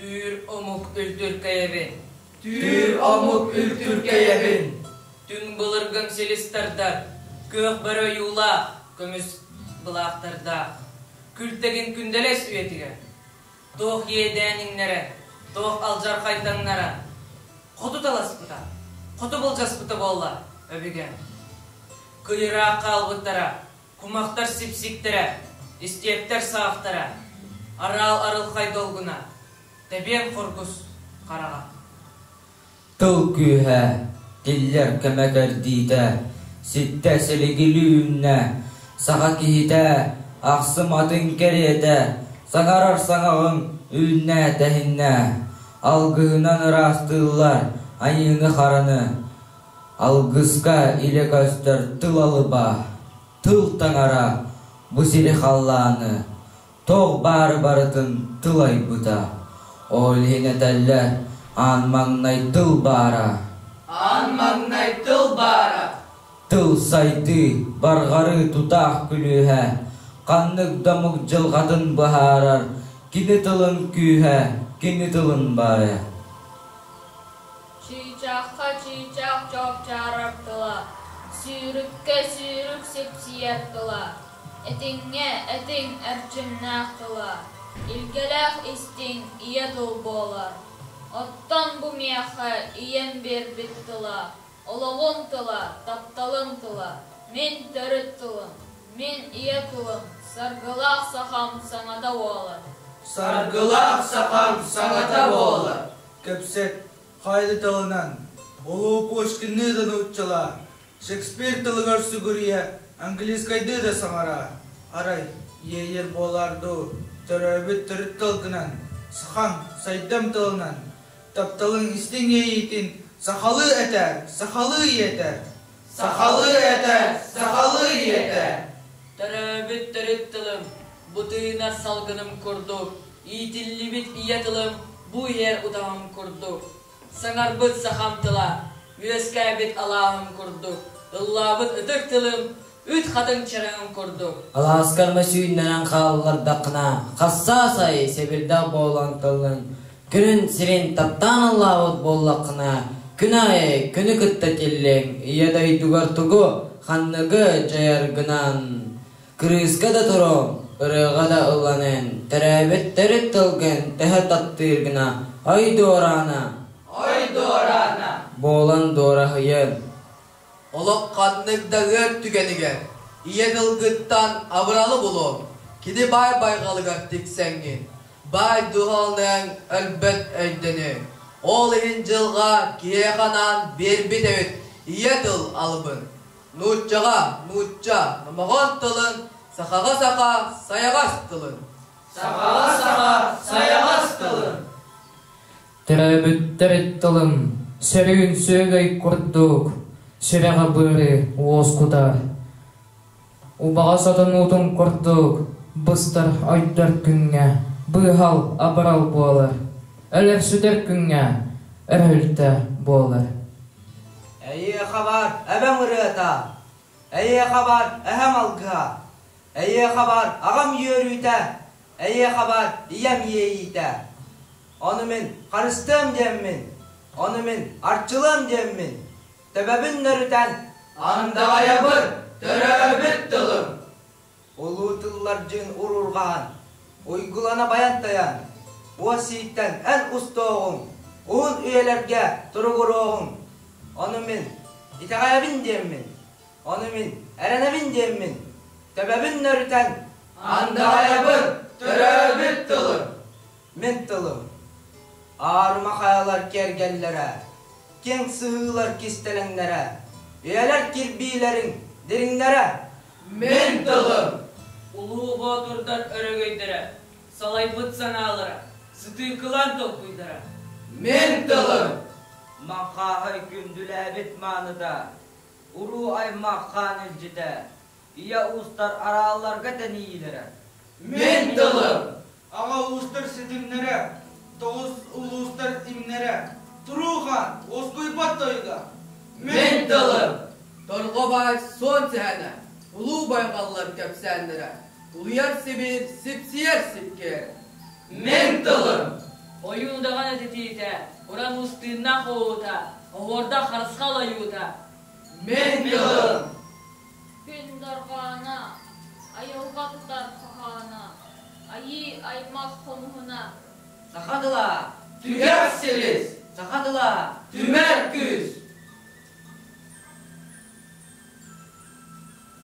Түүр омук үлтүркэйэбин. Түүр омук үлтүркэйэбин. Түҥ былыргым силистардар, күөх бөрө ойуулаах, көмүс былаахтардаах. Күлтэгин күндэлэс үйэтигэр. Туох иэдээниҥнэрэ, туох алдьархайдаҥнара хоту таласпыта, хоту былдьаспыта буолла өбүгэ. Кыйыраах хаалбыттара, кумахтар сипсиктэрэ, истиэптэр саахтара, араал арылхай долгуна, тэбиэн хоргус хараҕа. Тыл күүһэ, тиллэр кэмэ кэрдиитэ, ситтэ силигилии үүннэ, саха киһитэ ахсым атын кэриэтэ, саҥарар саҥаҕыҥ үүннэ-тэһиннэ, алгыһынан ыраастыыллар айыыны-хараны, алгыска илэ көстөр тыл алыба, тыл таҥара, бу сири халлааны, Туох баары барытын тыл айбыта, ол иһин этэллэр аан маҥнай тыл баара. Аан маҥнай тыл баара. Тыл сайдыы, барҕарыы тутаах күлүүһэ, ханнык да омук дьылҕатын быһаарар кини тылын күүһэ, кини тылын баайа. Чыычаахха чыычаах чоопчаарар тыла, сүүрүккэ сүүрүк сипсийэр тыла, этиҥҥэ этиҥ эрчимнээх тыла, илгэлээх истиҥ ийэ тыл буолар. Оттон бу миэхэ ийэм биэрбит тыла, олоҕум тыла, тапталым тыла, мин төрүт тылым, мин ийэ тылым, саргылаах сахам саҥата буолар. Саргылаах сахам саҥата буолар. Кэпсэт, хайда тылынан, Улуу Пушкинныы да нууччалаа, Шекспир тылыгар сүгүрүйэ, английскайдыы да саҥара, арай, иэйэр буолаар дуу, төрөөбүт төрүт тылгынан, сахаҥ, сайдам тылынан, тапталыҥ истиҥ иэйиитин сахалыы этээр, сахалыы ийэтэ! Сахалыы этэ, сахалыы ийэтэ! Төрөөбүт төрүт тылым, бу тыынар салгыным курдук, иитиллибит ийэ тылым бу иһэр утаҕым курдук, саҥарбыт сахам тыла, үөскээбит алааһым курдук, ыллаабыт ытык тылым, үт хатыҥ чараҥым курдук. Алааскар мөсүүннэнэн хааллардаххына, хассаас ай сэбирдэх буолан тыллын, Күнүн сирин таптаан ыллаабыт буоллаххына, күн аайы күнү кытта тиллиҥ, ийэ дойдугар тугу, ханныгы дьайаргынан кырыыска да туруҥ, ырыаҕа да ылланыҥ, төрөөбүт төрүт тылгын төһө таптыыргына ой дуораана, Ой дуораана буолан дуораһыйын. Олох ханнык да ыар түгэнигэр ийэ тылгыттан абыралы булуоҥ, кини баай байҕалыгар тиксэҥҥин, баай дууһаланыаҥ өлбөт өйдөнүөҥ. Ол иһин дьылҕа киһиэхэ анаан биэрбит эбит ийэ тыл алыбын. Нууччаҕа нуучча номоҕон тылын, сахаҕа саха сайаҕас тылын. Сахаҕа саха сайаҕас тылын. Төрөөбүттэр тылым сөрүүн сүөгэй курдук сүрэҕи быары уоскутар. Убаҕас отонуутун курдук быстар ойдор күҥҥэ быыһал абырал буолар, өлөр-сүтэр күҥҥэ өрүһүлтэ буолар. Эйиэхэ баар эбэм ырыата, эйиэхэ баар эһэм алгыһа, эйиэхэ баар аҕам үөрүүтэ, эйиэхэ баар ийэм иэйиитэ. Ону мин харыстыам диэммин, ону мин арчылыам диэммин, төбөбүн нөрүтэн Андаҕайабын, төрөөбүт тылым. Улуу тыллар дьин уруурҕаһан, уйгулана байан-тайан, уос сииттэн эн устуоҕуҥ, уһун үйэлэргэ туругуруоҕуҥ. Ону мин итэҕэйэбин диэммин, ону мин эрэнэбин диэммин, төбөбүн нөрүтэн Андаҕайабын, төрөөбүт тылым. Мин тылым аарыма хайалар киэргэллэрэ, киэҥ сыһыылар кистэлэҥнэрэ, үйэлэр кирбиилэриҥ дириҥнэрэ. Мин тылым Улуу боотурдар өрөгөйдөрө, салайбыт санаалара, сытыыкылаан толкуйдара. Мин тылым Маҥхааһай күндүлээбит мааныта, уруу аймах хаан илдьитэ, ийэ уустар араалларга тэнийиилэрэ. Мин тылым Аҕа уустар ситимнэрэ, тоҕус улуустар имнэрэ, туруу хаан, уоскуйбат тойуга. Мин тылым Торҕо баай суон сэһэнэ, улуу байҕаллар кэпсээннэрэ, улуйар сибиир, сипсийэр сипкиэр. Мин тылым. Ойуун удаҕан этитиитэ, уран уус тыыннаах оҕута, оһуордаах харысхал ойуута. Мин тылым! Күн дорҕооно, айылҕа тутар хоһооно, айыы аймах хомуһуна. Саха тыла! Түгэх силис! Саха тыла! Түмэр!